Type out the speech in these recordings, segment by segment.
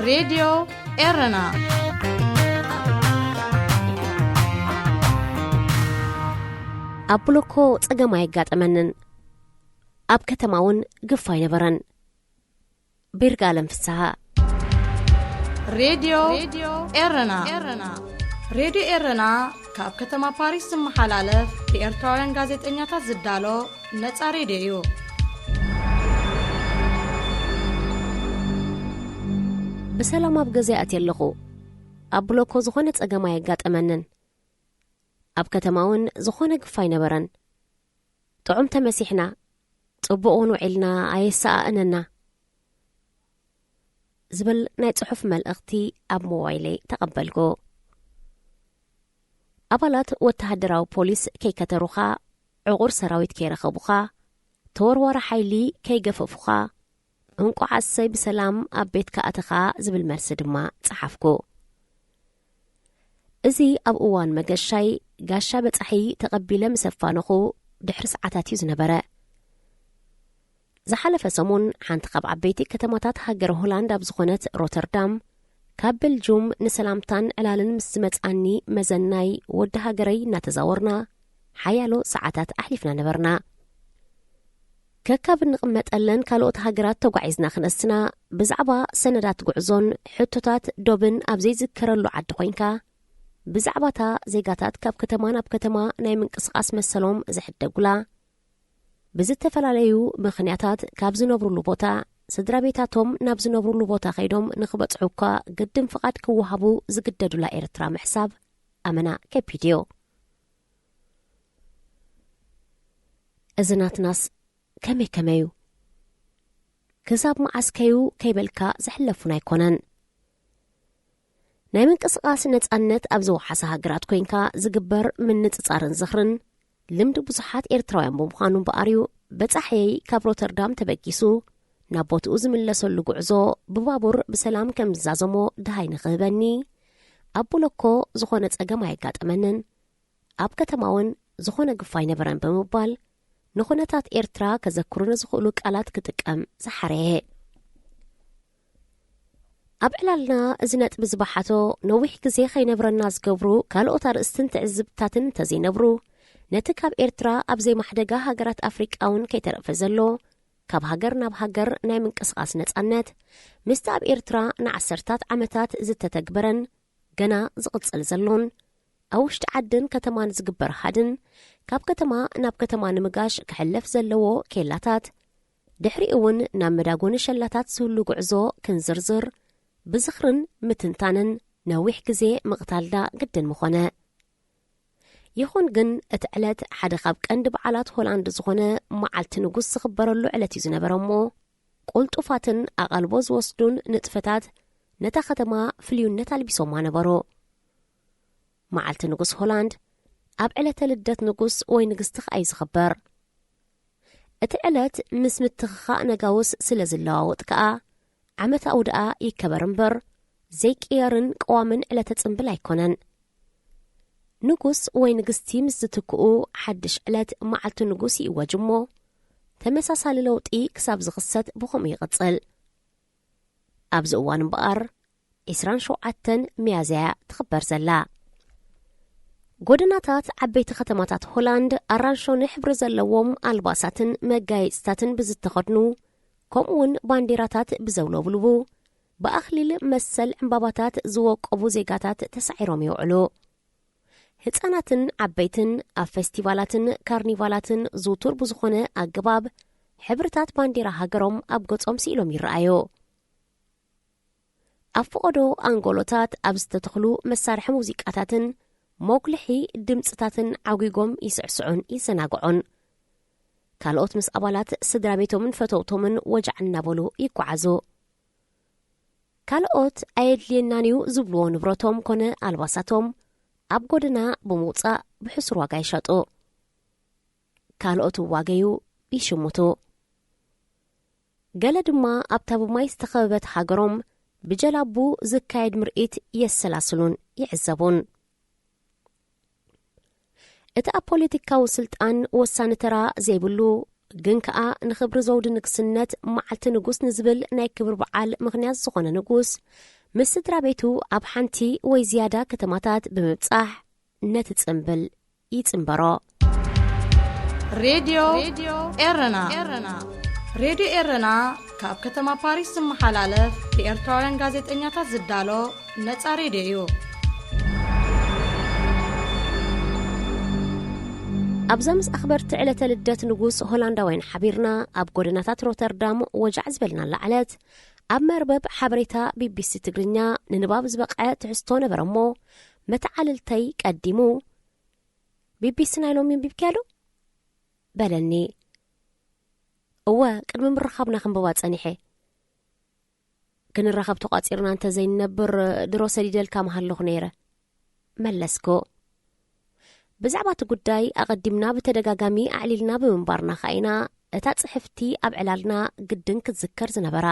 ሬድዮ ኤረና። ኣብ ብሎኮ ጸገም ኣየጋጠመንን። ኣብ ከተማ እውን ግፍ ኣይነበረን። ቢርጋለም ፍስሃ። ሬድዮ ኤረና። ሬድዮ ኤረና ካብ ከተማ ፓሪስ ዝመሓላለፍ ብኤርትራውያን ጋዜጠኛታት ዝዳሎ ነጻ ሬድዮ እዩ። ብሰላም ኣብ ገዛ ኣትየ ኣለኹ። ኣብ ብሎኮ ዝኾነ ጸገም ኣየጋጠመንን። ኣብ ከተማ እውን ዝኾነ ግፍ ኣይነበረን። ጥዑም ተመሲሕና፣ ጽቡቕ እውን ውዒልና፣ ኣየሰኣእነና። ዝብል ናይ ጽሑፍ መልእኽቲ ኣብ ሞባይለይ ተቐበልኩ። ኣባላት ወተሃደራዊ ፖሊስ ከይከተሩኻ፣ ዕቑር ሰራዊት ከይረኸቡኻ፣ ተወርዋሪ ሓይሊ ከይገፈፉኻ፣ እንቋዕ ኣሰይ ብሰላም ኣብ ቤትካ ኣተኻ ዝብል መልሲ ድማ ጸሓፍኩ። እዚ ኣብ እዋን መገሻይ ጋሻ በጻሒ ተቐቢለ ምስ ኣፋነኹ ድሕሪ ሰዓታት እዩ ዝነበረ። ዝሓለፈ ሰሙን ሓንቲ ካብ ዓበይቲ ከተማታት ሃገረ ሆላንድ ኣብ ዝኾነት ሮተርዳም ካብ ቤልጁም ንሰላምታን ዕላልን ምስ ዝመጻኒ መዘናይ ወዲ ሃገረይ እናተዛወርና ሓያሎ ሰዓታት ኣሕሊፍና ነበርና። ከካብ እንቕመጠለን ካልኦት ሃገራት ተጓዒዝና ክነስና ብዛዕባ ሰነዳት ጉዕዞን ሕቶታት ዶብን ኣብ ዘይዝከረሉ ዓዲ ኮይንካ ብዛዕባታ ዜጋታት ካብ ከተማ ናብ ከተማ ናይ ምንቅስቓስ መሰሎም ዝሕደጉላ ብዝተፈላለዩ ምኽንያታት ካብ ዝነብሩሉ ቦታ ስድራ ቤታቶም ናብ ዝነብሩሉ ቦታ ከይዶም ንኽበጽሑ እኳ ግድን ፍቓድ ክወሃቡ ዝግደዱላ ኤርትራ ምሕሳብ ኣመና ከቢድ እዩ። እዚ ናትናስ ከመይ ከመይ እዩ? ክሳብ መዓስ ከዩ ከይበልካ ዝሕለፉን ኣይኮነን። ናይ ምንቅስቓስ ነጻነት ኣብ ዝወሓሰ ሃገራት ኮይንካ ዝግበር ምንጽጻርን ዝኽርን ልምዲ ብዙሓት ኤርትራውያን ብምዃኑ እምበኣር እዩ በጻሕየይ ካብ ሮተርዳም ተበጊሱ ናብ ቦትኡ ዝምለሰሉ ጉዕዞ ብባቡር ብሰላም ከም ዝዛዘሞ ደሃይ ንኽህበኒ ኣብ ብሎኮ ዝኾነ ጸገም ኣየጋጠመንን። ኣብ ከተማ እውን ዝኾነ ግፋ ኣይነበረን ብምባል ንኹነታት ኤርትራ ከዘክሩ ንዝኽእሉ ቃላት ክጥቀም ዝሓረየ። ኣብ ዕላልና እዚ ነጥቢ ዝበሓቶ ነዊሕ ግዜ ከይነብረና ዝገብሩ ካልኦት ኣርእስትን ትዕዝብትታትን እንተዘይነብሩ፣ ነቲ ካብ ኤርትራ ኣብ ዘይማሕደጋ ሃገራት ኣፍሪቃ እውን ከይተረፈ ዘሎ ካብ ሃገር ናብ ሃገር ናይ ምንቅስቓስ ነጻነት ምስቲ ኣብ ኤርትራ ንዓሰርታት ዓመታት ዝተተግበረን ገና ዝቕጽል ዘሎን ኣብ ውሽጢ ዓድን ከተማን ዝግበር ሃድን ካብ ከተማ ናብ ከተማ ንምጋሽ ክሕለፍ ዘለዎ ኬላታት ድሕሪኡ እውን ናብ መዳጎኒ ሸላታት ዝህሉ ጉዕዞ ክንዝርዝር ብዝኽርን ምትንታንን ነዊሕ ግዜ ምቕታልና ግድን ምኾነ። ይኹን ግን እቲ ዕለት ሓደ ካብ ቀንዲ በዓላት ሆላንድ ዝኾነ መዓልቲ ንጉስ ዝኽበረሉ ዕለት እዩ ዝነበረ እሞ ቁልጡፋትን ኣቓልቦ ዝወስዱን ንጥፈታት ነታ ከተማ ፍልዩነት ኣልቢሶማ ነበሩ። መዓልቲ ንጉስ ሆላንድ ኣብ ዕለተ ልደት ንጉስ ወይ ንግስቲ ከኣ እዩ ዝኽበር። እቲ ዕለት ምስ ምትኽኻእ ነጋውስ ስለ ዝለዋወጥ ከኣ ዓመታዊ ደኣ ይከበር እምበር ዘይቅየርን ቀዋምን ዕለተ ጽምብል ኣይኮነን። ንጉስ ወይ ንግስቲ ምስ ዝትክኡ ሓድሽ ዕለት መዓልቲ ንጉስ ይእወጅ እሞ ተመሳሳሊ ለውጢ ክሳብ ዝኽሰት ብኸምኡ ይቕጽል። ኣብዚ እዋን እምበኣር ዕስራን ሸውዓተን ሚያዝያ ትኽበር ዘላ። ጎደናታት ዓበይቲ ከተማታት ሆላንድ ኣራንሾኒ ሕብሪ ዘለዎም ኣልባሳትን መጋየጽታትን ብዝተኸድኑ ከምኡውን ባንዲራታት ብዘውለብልቡ ብኣኽሊል መሰል ዕምባባታት ዝወቀቡ ዜጋታት ተሳዒሮም ይውዕሉ። ህጻናትን ዓበይትን ኣብ ፌስቲቫላትን ካርኒቫላትን ዝውቱር ብዝኾነ ኣገባብ ሕብርታት ባንዲራ ሃገሮም ኣብ ገጾም ስኢሎም ይረኣዩ። ኣብ ፈቐዶ ኣንጎሎታት ኣብ ዝተተኽሉ መሳርሒ ሙዚቃታትን መጉልሒ ድምጽታትን ዓጒጎም ይስዕስዑን ይዘናግዑን። ካልኦት ምስ ኣባላት ስድራ ቤቶምን ፈተውቶምን ወጃዕ እናበሉ ይጓዓዙ። ካልኦት ኣየድልየናን እዩ ዝብልዎ ንብረቶም ኮነ ኣልባሳቶም ኣብ ጎደና ብምውጻእ ብሕሱር ዋጋ ይሸጡ። ካልኦት ዋገዩ ይሽምቱ። ገለ ድማ ኣብታ ብማይ ዝተኸበበት ሃገሮም ብጀላቡ ዝካየድ ምርኢት የሰላስሉን ይዕዘቡን። እቲ ኣብ ፖለቲካዊ ስልጣን ወሳኒ ተራ ዘይብሉ ግን ከኣ ንኽብሪ ዘውዲ ንግስነት፣ መዓልቲ ንጉስ ንዝብል ናይ ክብሪ በዓል ምኽንያት ዝኾነ ንጉስ፣ ምስ ስድራ ቤቱ ኣብ ሓንቲ ወይ ዝያዳ ከተማታት ብምብጻሕ ነቲ ጽምብል ይጽንበሮ። ሬድዮ ኤረና። ሬድዮ ኤረና ካብ ከተማ ፓሪስ ዝመሓላለፍ ብኤርትራውያን ጋዜጠኛታት ዝዳሎ ነጻ ሬድዮ እዩ። ኣብዛ ምስ ኣኽበርቲ ዕለተ ልደት ንጉስ ሆላንዳውያን ሓቢርና ኣብ ጎደናታት ሮተርዳም ወጃዕ ዝበልናላ ዕለት፣ ኣብ መርበብ ሓበሬታ ቢቢሲ ትግርኛ ንንባብ ዝበቕዐ ትሕዝቶ ነበረ እሞ፣ መተዓልልተይ ቀዲሙ፣ "ቢቢሲ ናይ ሎሚ ኣንቢብክያ ዶ?" በለኒ። "እወ፣ ቅድሚ ምርኻብና ክንብባ ጸኒሐ። ክንራኸብ ተቋጺርና እንተ ዘይንነብር፣ ድሮ ሰዲደልካ ምሃለኹ ነይረ" መለስኩ። ብዛዕባ እቲ ጉዳይ ኣቐዲምና ብተደጋጋሚ ኣዕሊልና ብምንባርና ከኣ ኢና እታ ጽሕፍቲ ኣብ ዕላልና ግድን ክትዝከር ዝነበራ።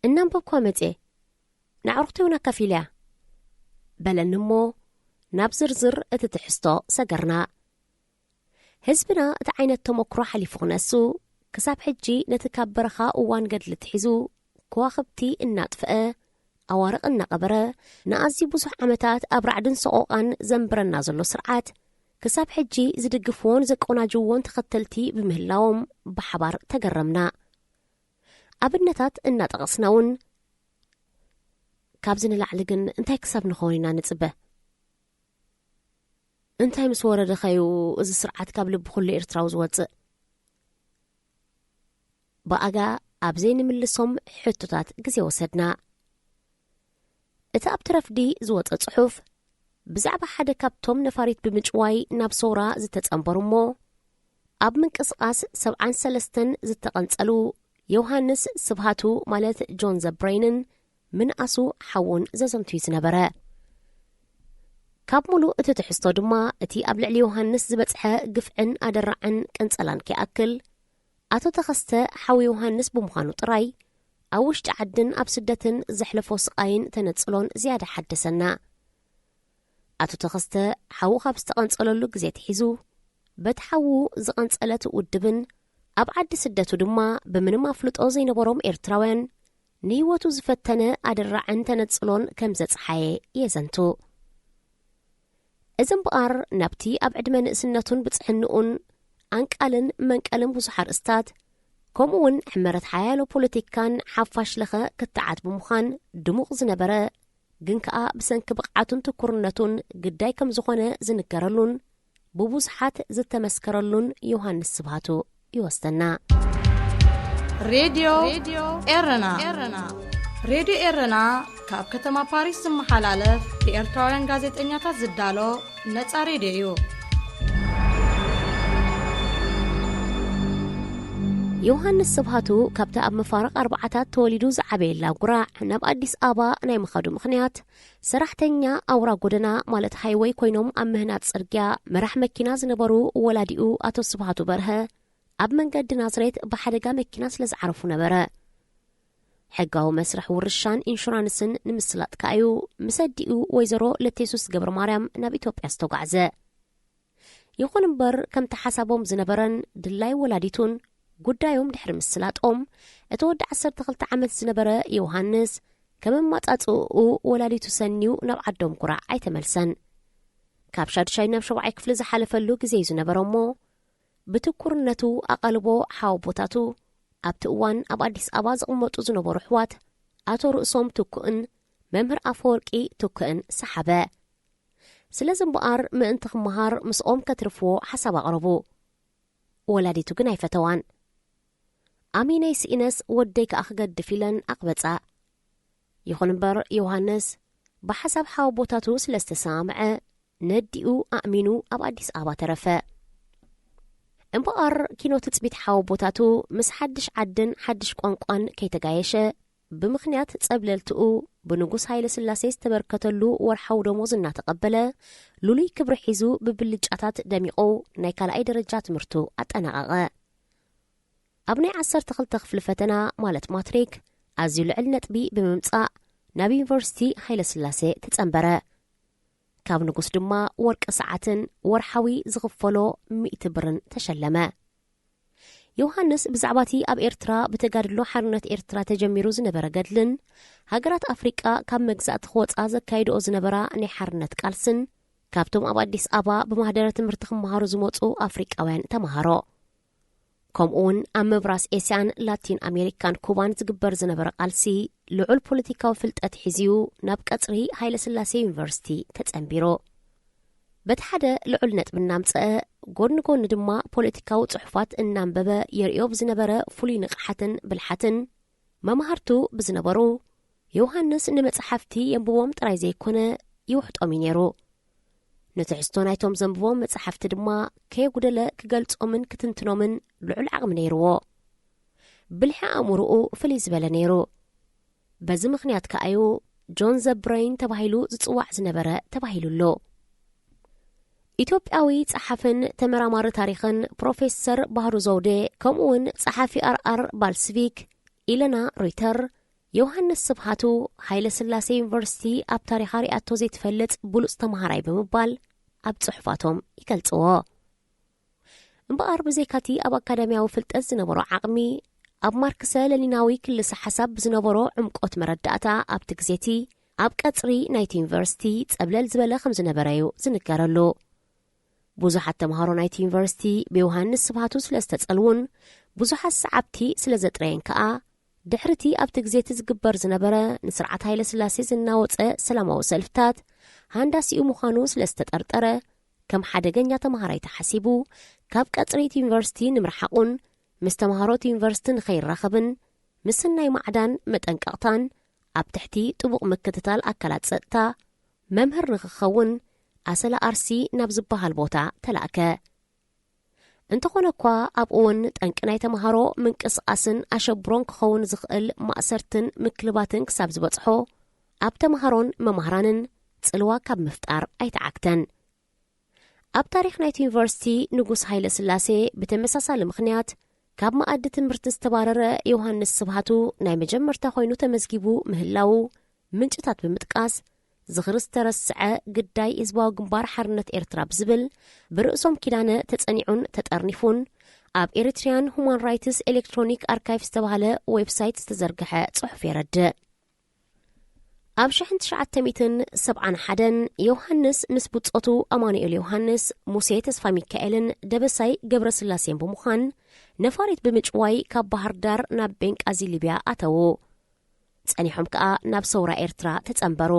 "እናንበብኳ መጽየ፣ ንኣዕሩኽተይ እውን ኣካፊለያ" በለኒ እሞ፣ ናብ ዝርዝር እቲ ትሕዝቶ ሰገርና። ህዝብና እቲ ዓይነት ተመክሮ ሓሊፉ ክነሱ፣ ክሳብ ሕጂ ነቲ ካብ በረኻ እዋን ገድሊ ትሒዙ፣ ከዋኽብቲ እናጥፍአ፣ ኣዋርቕ እናቐበረ፣ ንኣዝዩ ብዙሕ ዓመታት ኣብ ራዕድን ሰቆቓን ዘንብረና ዘሎ ስርዓት፣ ክሳብ ሕጂ ዝድግፍዎን ዘቆናጅውዎን ተኸተልቲ ብምህላዎም ብሓባር ተገረምና። ኣብነታት እናጠቐስና እውን፣ "ካብዚ ንላዕሊ ግን እንታይ ክሳብ ንኸውን ኢና ንጽበ? እንታይ ምስ ወረደኸዩ እዚ ስርዓት ካብ ልቢ ኩሉ ኤርትራዊ ዝወጽእ?" ብኣጋ ኣብ ዘይንምልሶም ሕቶታት ግዜ ወሰድና። እቲ ኣብቲ ረፍዲ ዝወጸ ጽሑፍ፣ ብዛዕባ ሓደ ካብቶም ነፋሪት ብምጭዋይ ናብ ሰውራ ዝተጸንበሩ እሞ፣ ኣብ ምንቅስቓስ ሰብዓን ሰለስተን ዝተቐንጸሉ ዮሃንስ ስብሃቱ፣ ማለት ጆን ዘብረይንን ምንኣሱ ሓዉን ዘዘንቱ እዩ ዝነበረ። ካብ ሙሉእ እቲ ትሕዝቶ ድማ፣ እቲ ኣብ ልዕሊ ዮሃንስ ዝበጽሐ ግፍዕን ኣደራዕን ቅንጸላን ከይኣክል፣ ኣቶ ተኸስተ ሓው ዮሃንስ ብምዃኑ ጥራይ፣ ኣብ ውሽጢ ዓድን ኣብ ስደትን ዘሕለፎ ስቓይን ተነጽሎን ዝያዳ ሓደሰና። ኣቶ ተኸስተ ሓዉ ካብ ዝተቐንጸለሉ ግዜ ትሒዙ፣ በቲ ሓዉ ዝቐንጸለት ውድብን ኣብ ዓዲ ስደቱ ድማ ብምንም ኣፍልጦ ዘይነበሮም ኤርትራውያን ንህይወቱ ዝፈተነ ኣደራዕን ተነጽሎን ከም ዘጽሓየ የዘንቱ። እዚ እምበኣር ናብቲ ኣብ ዕድመ ንእስነቱን ብጽሕንኡን ኣንቃልን መንቀልን ብዙሕ ኣርእስታት፣ ከምኡ እውን ሕመረት ሓያሎ ፖለቲካን ሓፋሽ ለኸ ክትዓት ብምዃን ድሙቕ ዝነበረ፣ ግን ከኣ ብሰንኪ ብቕዓቱን ትኩርነቱን ግዳይ ከም ዝኾነ ዝንገረሉን ብብዙሓት ዝተመስከረሉን ዮሃንስ ስብሃቱ ይወስደና። ሬድዮ ኤረና። ሬድዮ ኤረና ካብ ከተማ ፓሪስ ዝመሓላለፍ ብኤርትራውያን ጋዜጠኛታት ዝዳሎ ነጻ ሬድዮ እዩ። ዮሃንስ ስብሃቱ ካብቲ ኣብ መፋርቕ ኣርባዓታት ተወሊዱ ዝዓበየላ ጉራዕ ናብ ኣዲስ ኣበባ ናይ ምኻዱ ምኽንያት፣ ሰራሕተኛ ኣውራ ጎደና ማለት ሃይወይ ኮይኖም ኣብ ምህናጽ ጽርግያ መራሕ መኪና ዝነበሩ ወላዲኡ ኣቶ ስብሃቱ በርሀ ኣብ መንገዲ ናዝሬት ብሓደጋ መኪና ስለ ዝዓረፉ ነበረ። ሕጋዊ መስርሕ ውርሻን ኢንሹራንስን ንምስላጥ ከኣዩ ምስ ኣዲኡ ወይዘሮ ለቴሱስ ገብረ ማርያም ናብ ኢትዮጵያ ዝተጓዕዘ። ይኹን እምበር፣ ከምቲ ሓሳቦም ዝነበረን ድላይ ወላዲቱን ጉዳዮም ድሕሪ ምስላጦም፣ እቲ ወዲ ዓሰርተ ክልተ ዓመት ዝነበረ ዮሃንስ፣ ከም ኣመጻጽእኡ ወላዲቱ ሰንዩ ናብ ዓዶም ጉራዕ ኣይተመልሰን። ካብ ሻድሻይ ናብ ሸውዓይ ክፍሊ ዝሓለፈሉ ግዜ እዩ ዝነበረ እሞ፣ ብትኩርነቱ ኣቓልቦ ሓወቦታቱ፣ ኣብቲ እዋን ኣብ ኣዲስ ኣበባ ዝቕመጡ ዝነበሩ ኣሕዋት ኣቶ ርእሶም ትኩእን መምህር ኣፈወርቂ ትኩእን ሰሓበ። ስለዚ እምበኣር ምእንቲ ክመሃር ምስኦም ከትርፍዎ ሓሳብ ኣቕረቡ። ወላዲቱ ግን ኣይፈተዋን። ኣሚነይ ስኢነስ ወደይ ከኣ ክገድፍ ኢለን ኣቕበጻ። ይኹን እምበር ዮሃንስ ብሓሳብ ሓወቦታቱ ስለ ዝተሰማምዐ ነዲኡ ኣእሚኑ ኣብ ኣዲስ ኣበባ ተረፈ። እምበኣር ኪኖ ትጽቢት ሓወቦታቱ ምስ ሓድሽ ዓድን ሓድሽ ቋንቋን ከይተጋየሸ፣ ብምኽንያት ጸብለልትኡ ብንጉስ ሃይለ ስላሴ ዝተበርከተሉ ወርሓዊ ደሞዝ እናተቐበለ፣ ልሉይ ክብሪ ሒዙ ብብልጫታት ደሚቑ ናይ ካልኣይ ደረጃ ትምህርቱ ኣጠናቐቐ። ኣብ ናይ ዓሰርተ ክልተ ክፍሊ ፈተና፣ ማለት ማትሪክ፣ ኣዝዩ ልዕል ነጥቢ ብምምጻእ ናብ ዩኒቨርሲቲ ሃይለ ስላሴ ተጸንበረ። ካብ ንጉስ ድማ ወርቂ ሰዓትን ወርሓዊ ዝኽፈሎ ሚእቲ ብርን ተሸለመ። ዮሃንስ ብዛዕባቲ ኣብ ኤርትራ ብተጋድሎ ሓርነት ኤርትራ ተጀሚሩ ዝነበረ ገድልን፣ ሃገራት ኣፍሪቃ ካብ መግዛእቲ ክወጻ ዘካይድኦ ዝነበራ ናይ ሓርነት ቃልስን፣ ካብቶም ኣብ ኣዲስ ኣበባ ብማህደረ ትምህርቲ ክመሃሩ ዝመጹ ኣፍሪቃውያን ተመሃሮ፣ ከምኡ እውን ኣብ ምብራስ ኤስያን ላቲን ኣሜሪካን ኩባን ዝግበር ዝነበረ ቃልሲ፣ ልዑል ፖለቲካዊ ፍልጠት ሒዝዩ ናብ ቀጽሪ ሃይለ ስላሴ ዩኒቨርሲቲ ተጸንቢሩ። በቲ ሓደ ልዑል ነጥቢ እናምጸአ፣ ጎድኒ ጎድኒ ድማ ፖለቲካዊ ጽሑፋት እናንበበ የርእዮ ብዝነበረ ፍሉይ ንቕሓትን ብልሓትን፣ መማህርቱ ብዝነበሩ፣ ዮሃንስ ንመጽሓፍቲ የንብቦም ጥራይ ዘይኮነ፣ ይውሕጦም እዩ ነይሩ። ንትሕዝቶ ናይቶም ዘንብቦም መጽሓፍቲ ድማ ከየጉደለ ክገልጾምን ክትንትኖምን ልዑል ዓቕሚ ነይርዎ። ብልሒ ኣእምሮኡ ፍልይ ዝበለ ነይሩ። በዚ ምኽንያት ከኣዩ ጆን ዘ ብረይን ተባሂሉ ዝጽዋዕ ዝነበረ ተባሂሉሉ። ኢትዮጵያዊ ጸሓፍን ተመራማሪ ታሪኽን ፕሮፌሰር ባህሩ ዘውዴ፣ ከምኡውን ጸሓፊ ኣርኣር ባልስቪክ፣ ኢለና ሩይተር፣ ዮሃንስ ስብሃቱ፣ ሃይለ ስላሴ ዩኒቨርሲቲ ኣብ ታሪኻ ሪኣቶ ዘይትፈልጥ ብሉጽ ተመሃራይ ብምባል ኣብ ጽሑፋቶም ይገልጽዎ። እምበኣር ብዘይካቲ ኣብ ኣካዳሚያዊ ፍልጠት ዝነበሮ ዓቕሚ፣ ኣብ ማርክሰ ለኒናዊ ክልሰ ሓሳብ ብዝነበሮ ዕምቆት መረዳእታ ኣብቲ ግዜቲ ኣብ ቀጽሪ ናይቲ ዩኒቨርሲቲ ጸብለል ዝበለ ከም ዝነበረ እዩ ዝንገረሉ። ብዙሓት ተምሃሮ ናይቲ ዩኒቨርሲቲ ብዮሃንስ ስብሃቱ ስለ ዝተጸልዉን ብዙሓት ሰዓብቲ ስለ ዘጥረየን ከኣ፣ ድሕሪቲ ኣብቲ ግዜቲ ዝግበር ዝነበረ ንስርዓት ሃይለ ስላሴ ዝናወጸ ሰላማዊ ሰልፍታት ሃንዳሲኡ ምዃኑ ስለ ዝተጠርጠረ፣ ከም ሓደገኛ ተምሃራይ ተሓሲቡ፣ ካብ ቀጽሪ እቲ ዩኒቨርሲቲ ንምርሓቑን ምስ ተምሃሮ እቲ ዩኒቨርሲቲ ንኸይራኸብን ምስናይ ማዕዳን መጠንቀቕታን ኣብ ትሕቲ ጥቡቕ ምክትታል ኣካላት ጸጥታ መምህር ንኽኸውን ኣሰላ ኣርሲ ናብ ዝበሃል ቦታ ተላእከ። እንተኾነ እኳ ኣብኡ እውን ጠንቂ ናይ ተምሃሮ ምንቅስቓስን ኣሸብሮን ክኸውን ዝኽእል ማእሰርትን ምክልባትን ክሳብ ዝበጽሖ፣ ኣብ ተምሃሮን መማህራንን ጽልዋ ካብ ምፍጣር ኣይተዓግተን። ኣብ ታሪኽ ናይቲ ዩኒቨርሲቲ ንጉስ ሃይለ ስላሴ ብተመሳሳሊ ምኽንያት ካብ መኣዲ ትምህርቲ ዝተባረረ ዮሃንስ ስብሃቱ ናይ መጀመርታ ኮይኑ ተመዝጊቡ ምህላዉ ምንጭታት ብምጥቃስ፣ ዝኽሪ ዝተረስዐ ግዳይ ህዝባዊ ግንባር ሓርነት ኤርትራ ብዝብል ብርእሶም ኪዳነ ተጸኒዑን ተጠርኒፉን ኣብ ኤሪትሪያን ሁማን ራይትስ ኤሌክትሮኒክ ኣርካይቭ ዝተባህለ ዌብሳይት ዝተዘርግሐ ጽሑፍ የረድእ። ኣብ ሽሕን ትሽዓተ ሚእትን ሰብዓን ሓደን ዮሃንስ ምስ ብጾቱ ኣማኑኤል ዮሃንስ፣ ሙሴ ተስፋ ሚካኤልን ደበሳይ ገብረስላሴን ብምዃን ነፋሪት ብምጭዋይ ካብ ባህር ዳር ናብ ቤንቃዚ ሊብያ ኣተዉ። ጸኒሖም ከኣ ናብ ሰውራ ኤርትራ ተጸንበሩ።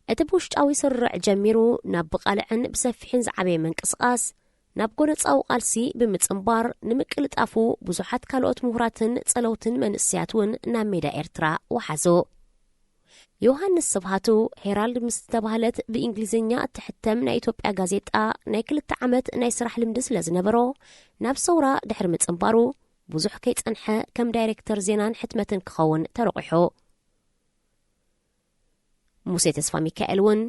እቲ ብውሽጣዊ ስርርዕ ጀሚሩ ናብ ብቓልዕን ብሰፊሕን ዝዓበየ ምንቅስቓስ፣ ናብ ጎነጻዊ ቃልሲ ብምጽንባር ንምቅልጣፉ ብዙሓት ካልኦት ምሁራትን ጸለውትን መንእሰያት እውን ናብ ሜዳ ኤርትራ ወሓዙ። ዮሃንስ ስብሃቱ ሄራልድ ምስ ዝተባህለት ብእንግሊዝኛ እትሕተም ናይ ኢትዮጵያ ጋዜጣ ናይ ክልተ ዓመት ናይ ስራሕ ልምዲ ስለ ዝነበሮ፣ ናብ ሰውራ ድሕሪ ምጽንባሩ ብዙሕ ከይጸንሐ ከም ዳይሬክተር ዜናን ሕትመትን ክኸውን ተረቑሑ። ሙሴ ተስፋ ሚካኤል እውን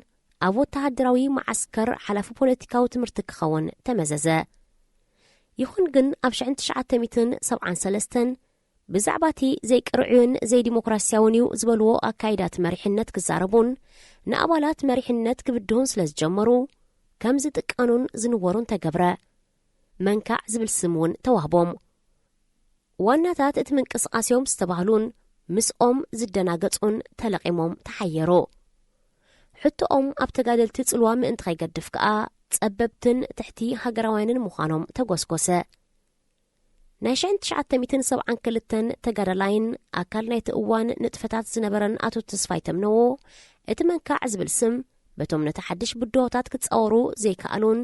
ኣብ ወተሃደራዊ መዓስከር ሓላፊ ፖለቲካዊ ትምህርቲ ክኸውን ተመዘዘ። ይኹን ግን ኣብ ሽሕን ትሽዓተ ሚእትን ሰብዓን ሰለስተን ብዛዕባ እቲ ዘይቅርዑን ዘይዲሞክራስያውን እዩ ዝበልዎ ኣካይዳት መሪሕነት ክዛረቡን ንኣባላት መሪሕነት ክብድሁን ስለ ዝጀመሩ ከም ዝጥቀኑን ዝንወሩን ተገብረ። መንካዕ ዝብል ስም እውን ተዋህቦም። ዋናታት እቲ ምንቅስቓስ እዮም ዝተባህሉን ምስኦም ዝደናገጹን ተለቒሞም ተሓየሩ። ሕቶኦም ኣብ ተጋደልቲ ጽልዋ ምእንቲ ከይገድፍ ከኣ ጸበብትን ትሕቲ ሃገራውያንን ምዃኖም ተጎስጎሰ። ናይ ሽሕን ትሽዓተ ሚእትን ሰብዓን ክልተን ተጋዳላይን ኣካል ናይቲ እዋን ንጥፈታት ዝነበረን ኣቶ ተስፋይ ተምነዎ፣ እቲ መንካዕ ዝብል ስም በቶም ነቲ ሓድሽ ብድሆታት ክጻወሩ ዘይከኣሉን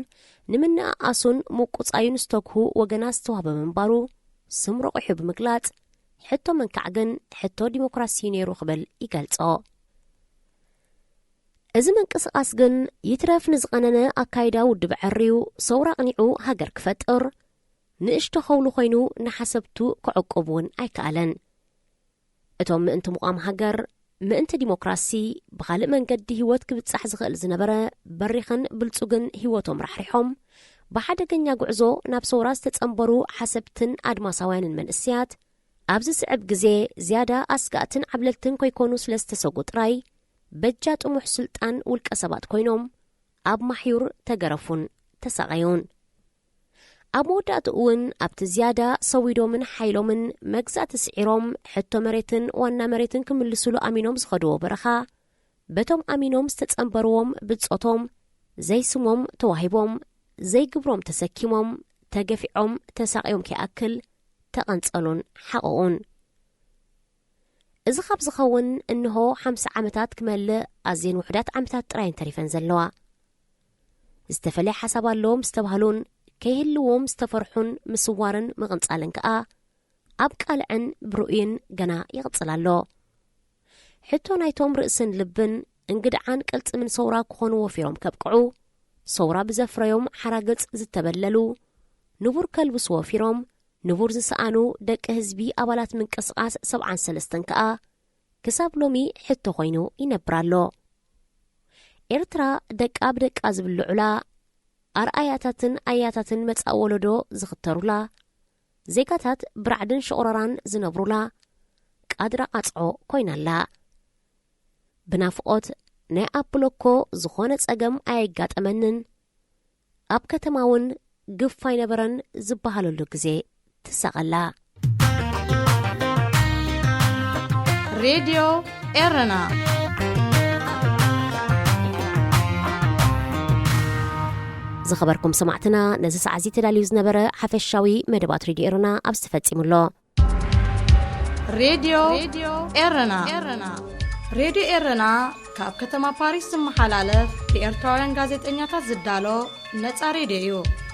ንምንእኣሱን ምቁጻዩን ዝተግሁ ወገናት ዝተዋህበ ምንባሩ ስም ረቑሑ ብምግላጽ፣ ሕቶ መንካዕ ግን ሕቶ ዲሞክራሲ እዩ ነይሩ ክብል ይገልጾ። እዚ ምንቅስቓስ ግን ይትረፍ ንዝቐነነ ኣካይዳ ውድብ ዕርዩ ሰውራ ኣቕኒዑ ሃገር ክፈጥር፣ ንእሽቶ ኸውሊ ኮይኑ ንሓሰብቱ ክዕቁብ እውን ኣይከኣለን። እቶም ምእንቲ ምቋም ሃገር፣ ምእንቲ ዲሞክራሲ፣ ብኻልእ መንገዲ ህይወት ክብጻሕ ዝኽእል ዝነበረ በሪኽን ብልጹግን ህይወቶም ራሕሪሖም፣ ብሓደገኛ ጉዕዞ ናብ ሰውራ ዝተጸንበሩ ሓሰብትን ኣድማሳውያንን መንእሰያት፣ ኣብዚ ዝስዕብ ግዜ ዝያዳ ኣስጋእትን ዓብለልትን ከይኮኑ ስለ ዝተሰጉ ጥራይ፣ በጃ ጥሙሕ ስልጣን ውልቀ ሰባት ኮይኖም፣ ኣብ ማሕዩር ተገረፉን ተሳቐዩን። ኣብ መወዳእትኡ እውን ኣብቲ ዝያዳ ሰዊዶምን ሓይሎምን መግዛእቲ ስዒሮም ሕቶ መሬትን ዋና መሬትን ክምልስሉ ኣሚኖም ዝኸድዎ በረኻ፣ በቶም ኣሚኖም ዝተጸንበርዎም ብጾቶም ዘይስሞም ተዋሂቦም፣ ዘይግብሮም ተሰኪሞም፣ ተገፊዖም፣ ተሳቕዮም ከይኣክል ተቐንጸሉን ሓቐቑን። እዚ ካብ ዝኸውን እንሆ ሓምሳ ዓመታት ክመልእ ኣዝየን ውሑዳት ዓመታት ጥራየን ተሪፈን ዘለዋ። ዝተፈለየ ሓሳብ ኣለዎም ዝተባህሉን ከይህልዎም ዝተፈርሑን ምስዋርን ምቕንጻልን ከኣ ኣብ ቃልዕን ብርኡይን ገና ይቕጽል ኣሎ። ሕቶ ናይቶም ርእስን ልብን እንግድዓን ቅልጽምን ሰውራ ክኾኑ ወፊሮም ከብቅዑ፣ ሰውራ ብዘፍረዮም ሓራግጽ ዝተበለሉ፣ ንቡር ከልብሱ ወፊሮም ንቡር ዝሰኣኑ ደቂ ህዝቢ ኣባላት ምንቅስቓስ ሰብዓን ሰለስተን ከኣ ክሳብ ሎሚ ሕቶ ኮይኑ ይነብር ኣሎ። ኤርትራ ደቃ ብደቃ ዝብልዑላ፣ ኣርኣያታትን ኣያታትን መጻኢ ወለዶ ዝኽተሩላ፣ ዜጋታት ብራዕድን ሽቑረራን ዝነብሩላ ቃድራ ቃጽዖ ኮይና ኣላ። ብናፍቖት ናይ ኣፕሎኮ ዝኾነ ጸገም ኣየጋጠመንን፣ ኣብ ከተማ እውን ግፍ ኣይነበረን ዝበሃለሉ ግዜ ትሳቐላ። ሬድዮ ኤረና። ዝኸበርኩም ሰማዕትና፣ ነዚ ሰዓት እዚ ተዳልዩ ዝነበረ ሓፈሻዊ መደባት ሬድዮ ኤረና ኣብዚ ተፈጺሙ ኣሎ። ሬድዮ ኤረና። ሬድዮ ኤረና ካብ ከተማ ፓሪስ ዝመሓላለፍ ብኤርትራውያን ጋዜጠኛታት ዝዳሎ ነጻ ሬድዮ እዩ።